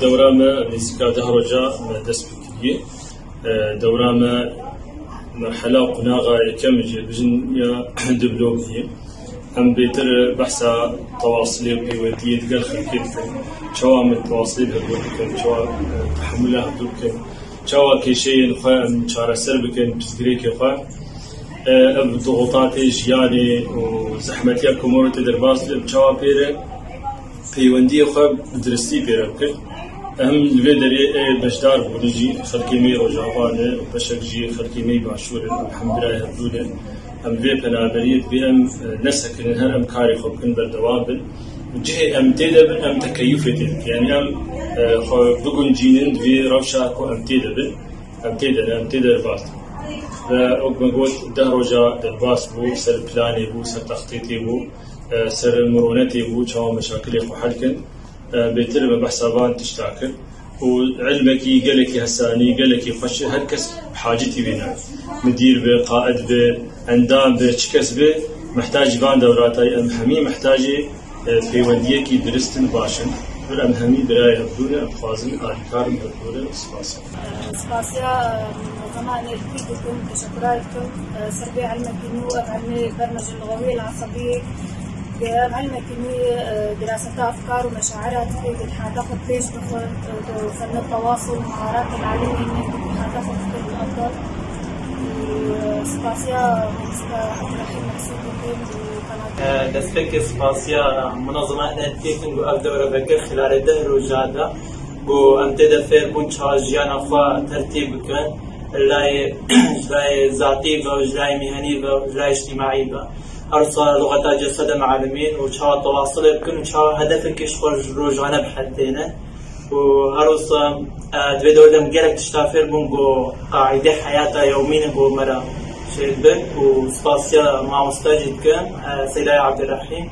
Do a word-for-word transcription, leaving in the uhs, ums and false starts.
Dewra me nêzîka deh roja me dest pê kiriye. E, dewra me merhela qunaxa yekem jê bijin ya diplomiyê. Em bêtir behsa tewasilê û peywendiyê digel xelkê dikin. Çawa em tewasilê bi hevdû bikin, çawa, e, tehemûla hevdû bikin, çawa kêşeyên xwe em çareser bikin, pirsgirêkê xwe. E, ev dixutatê jiyanê û zehmetiya Komorê tê derbas bibin, em çawa pê re peywendiyê xwe bi diristî pê re bikin. Em li vê derê ê beşdar bûne jî xelkê me yê Rojava ne û beşek jî xelkê me yê Başûr in, em hemgirayê hevdû ne. Em vê penaberiyê divê em, e, nesekinin, her em karê xwe bikin, berdewam bin. Û cihê em tê de bin, em tekeyufê tê bikin. Yanî em, e, xwe biguncînin di vê rewşa ku em tê de bin, em tê de ne, em tê derbas dibin. Ve wek me got, deh roja derbas bû, ser planê bû, ser textîtê bû, e, ser mironetê bû, çawa meşakilê xwe hel kin. E, bêtir me behsa van tişta kir. Û ilmekî gelekî hesanî, gelekî xweş e, her kes hacetî vê nayê. Midîr be, qaid be, endam be, çi kes be, mihtacî van dewrata ye, em hemî mihtacê, e, peywendiyekî dirist in, baş in. Vir em hemî birayê hevdû ne, em dixwazin alîkar in hevdû re. Spas. Spasiya, e, Munezema Nêrkî dikim, teşekkura dikim. E, ser vê ilmekî nû, ev ilmê berme ji lixewiyê li esebiyê. Ev ilmekî nû, e, diraseta efkar û meşaira dike, ku dihata xwe pêş bixwe, e, di fenê tewasul, meharat al-alim, ku dihata xwe dike bi efkar. E, spasiya Mamosta Abdurrahîm Mehsûd dikim û qenatê. E, destpêkê spasiya Munezema Nêrkî dikim, ku ev dewre vekir xilal deh roja de. Ku em tê de fêr bûn çawa jiyana xwe tertîb bikin, ji layê, ji layê zatî ve, ji layê mîhenî ve, ji layê îctîmaî ve. Her wisa luxeta cesede mealimîn û çawa tewasilê bikin û çawa hedefekê ji xwe rojane bi hev têne. Û her wisa, e, di vê dewrê de em gelek tişta fêr bûn ku qaîdê heyata yewmîn e ku me re çêdibin û spasiya mamoste jî dikim, e, Seydayê Abdurrahîm.